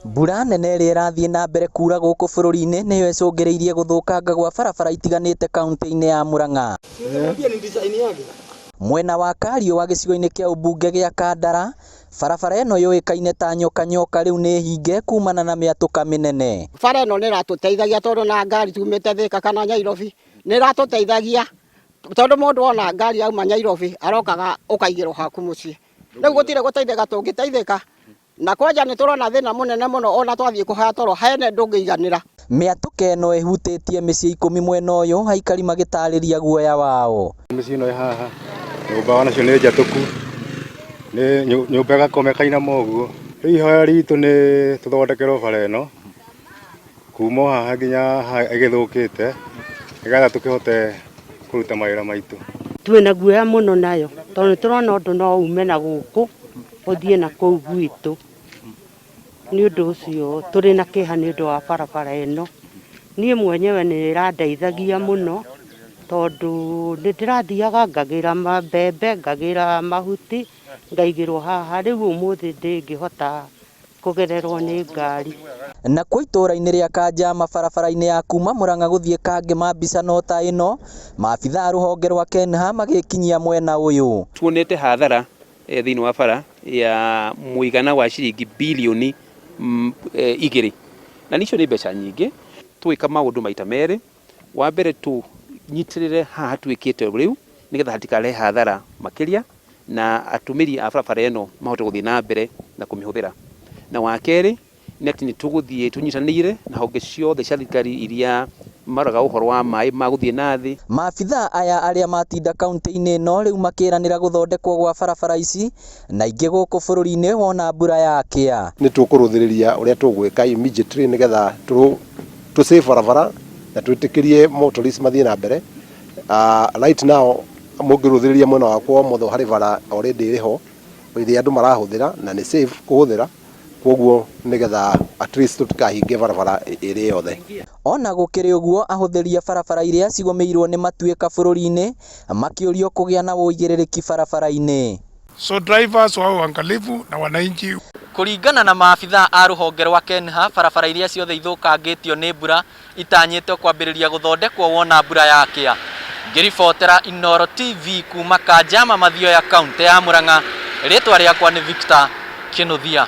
Mbura nene ĩrĩa ĩrathiĩ na mbere kuura gũkũ bũrũri-inĩ nĩyo ĩcũngĩrĩirie gũthũkanga gwa barabara itiganĩte kaunti-inĩ ya Murang'a. Mwena wa Kariũa gĩcigo-inĩ kĩa ũmbunge gĩa Kandara, barabara ĩno yũĩkaine ta Nyoka Nyoka rĩu nĩ hinge kumana na mĩatũka mĩnene. Bara ĩno nĩ ĩratũteithagia tondũ na ngari tumĩte Thĩka kana Nyairobi nĩ ĩratũteithagia tondũ mũndũ ona ngari yauma Nyairobi arokaga ũkaigĩrwo haku mũciĩ. Rĩu gũtirĩ gũteithĩka tũngĩteithĩka na kwanja nĩ tũrona thĩna mũnene mũno ona twathiĩ kũhoya toro hene ndũngĩiganĩra. Mĩatũka ĩno ĩhutĩtie mĩciĩ ikũmi mwena ũyũ aikari magĩtarĩria guoya wao. Mĩciĩ ĩno ĩ haha, nyũmba onacio nĩ njatũku, nĩ nyũmba ĩgakoma ĩkainama ũguo. Rĩu ihoya ritũ nĩ tũthondekerwo bara ĩno, kuma o haha nginya haha ĩgĩthũkĩte, nĩgetha tũkĩhote kũruta mawĩra maitũ. Twĩna guoya mũno nayo tondũ nĩ tũrona ũndũ no ume na gũkũ ũthiĩ na kũu gwitũ. Nĩ ũndũ ũcio tũrĩ na kĩeha nĩ ũndũ wa barabara ĩno. Niĩ mwenyewe nĩ ĩrandeithagia mũno tondũ nĩ ndĩrathiaga ngagĩra mbembe, ngagĩra mahuti, ngaigĩrwo haha. Rĩu ũmũthĩ ndĩngĩhota kũgererwo nĩ ngari. Nakuo itũũra-inĩ rĩa Kanjama barabara-inĩ ya kuma Murang'a gũthiĩ Kangema mbica no ta ĩno, maabitha a rũhonge rwa KENHA magĩkinyia mwena ũyũ. Tuonete hathara thĩinĩ wa bara ya mũigana wa ciringi bilioni igĩrĩ na icio nĩ mbeca nyingĩ. Tũgĩka maũndũ maita merĩ, wa mbere tũnyitĩrĩre haha hatuĩkĩte rĩu nĩgetha hatikarehe hathara makĩria na atũmĩri a barabara ĩno mahote gũthiĩ na mbere na kũmĩhũthĩra. Na wa kerĩ nĩ atĩ nĩ tũgũthiĩ tũnyitanĩire na honge ciothe cia thirikari iria maroraga ũhoro wa maĩ ma gũthiĩ na thĩ. Maabitha aya arĩa matinda kaunti-inĩ ĩno rĩu makĩranĩra gũthondekwo gwa barabara ici na ingĩ gũkũ bũrũri-inĩ wona mbura yakĩa. Nĩ tũkũrũthĩrĩria ũrĩa tũgwĩka immediately nĩgetha tũ save barabara na twĩtĩkĩrie motorists mathiĩ na mbere. Right now mũngĩrũthĩrĩria mwena wakwa wa ũmotho harĩ bara already ĩrĩ ho ĩrĩa andũ marahũthĩra na nĩ safe kũhũthĩra, koguo nĩgetha at least tũtikahinge barabara ĩrĩ yothe. Ona gũkĩrĩ ũguo ahũthĩri a barabara iria cigũmĩirwo nĩ matuĩka bũrũri-inĩ makĩũrio kũgĩa na ũigĩrĩrĩki barabara-inĩ. So drivers wawe uangalifu na wananchi. Kũringana na maabitha a rũhonge rwa KENHA, barabara iria ciothe ithũkangĩtio nĩ mbura itanyĩtwo kwambĩrĩria gũthondekwo wona mbura yakĩa. Ngĩribotera Inooro TV kuma Kanjama Mathioya, kaunti ya Murang'a, rĩtwa rĩakwa nĩ Victor Kĩnuthia.